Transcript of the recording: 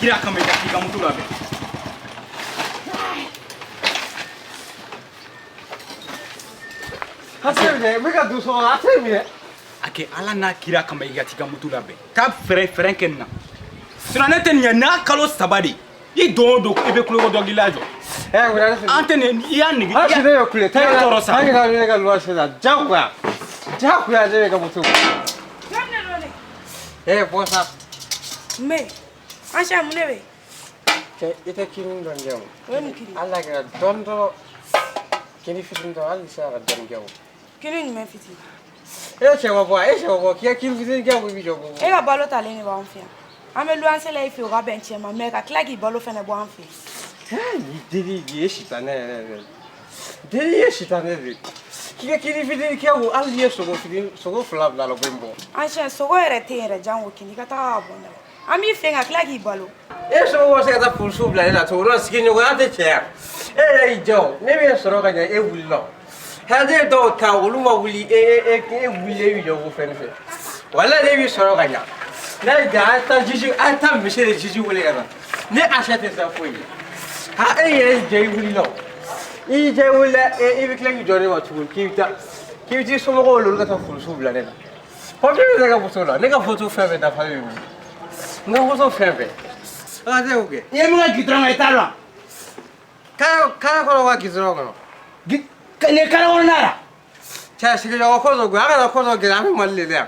kira kama i ka t'i ka moto labɛn. A tɛ minɛ, n bɛ ka don so kɔnɔ, a tɛ minɛ. A kɛ Ala n'a kira kama i ka t'i ka moto labɛn. Taa fɛrɛ fɛrɛ kɛ nin na. Sinon ne tɛ nin ye n'a kalo 3 de. I don o don i bɛ kuloko dɔnkili lajɔ. Ɛ wula ne An tɛ nin i y'a nege. Hali ne bɛ kule. I y'a tɔɔrɔ sa. An ka ne ka luwanse la jagoya. Jagoya ne bɛ ka moto. Eh bɔ sa. Mais, Aisha, mun de bɛ yen? Cɛ i tɛ kini dɔn kɛ o. O ye mun kini? Ala kɛra dɔɔni dɔrɔn. Kini fitini dɔrɔn hali sera ka dɔɔni kɛ o. Kini jumɛn fitini? E cɛ ma bɔ e cɛ ma bɔ k'i ka kini fitini kɛ ko i b'i jɔ ko. E ka balo talen de b'an fɛ yan. An bɛ luwanse la i fɛ yen o ka bɛn cɛ ma mais ka tila k'i balo fɛnɛ bɔ an fɛ yen. Ni deli ye sitanɛ yɛrɛ yɛrɛ. Deli ye sitanɛ de. K'i ka kini fitini kɛ ko hali n'i ye sogo fitini sogo 2 bila a la o bɛ n bɔ. Aisha, sogo yɛrɛ tɛ yen yɛrɛ jango kini i ka taga ka bɔ n da la. An b'i fɛ ka tila k'i balo. E somɔgɔw bɛ se ka taa polisiw bila ne la cogo dɔ la sigiɲɔgɔnya tɛ cɛ ya. E yɛrɛ y'i jɔ o ne bɛ sɔrɔ ka ɲɛ e wulila o. Hɛrɛ dɔw ta olu ma wuli e e e wuli e b'i jɔ ko fɛn fɛ. Walayi ne b'i sɔrɔ ka ɲa. N'a y'i diya a ye taa juge a ye taa monsieur le juge wele ka na. Ne Aisha tɛ siran foyi ɲɛ. Ha e yɛrɛ y'i jɔ i wulila o. I y'i jɔ i wulila e i bɛ tila k'i jɔ ne ma tuguni k'i bɛ taa k'i bɛ t'i somɔgɔw wele olu ka taa polisiw bila ne la. Papiye bɛ ne ka moto la ne ka photo fɛn bɛɛ dafalen bɛ n bolo. N ka photo fɛn bɛɛ. A tɛ o kɛ. I ye min kɛ gidɔrɔn kan i t'a dɔn. Kare kɔnɔ wa gidɔrɔn kɔnɔ. Nin ye kare kɔnɔna la. Cɛ sigiɲɔgɔn ko dɔ goya a kana ko dɔ gɛlɛya an bɛ Mali de la yan.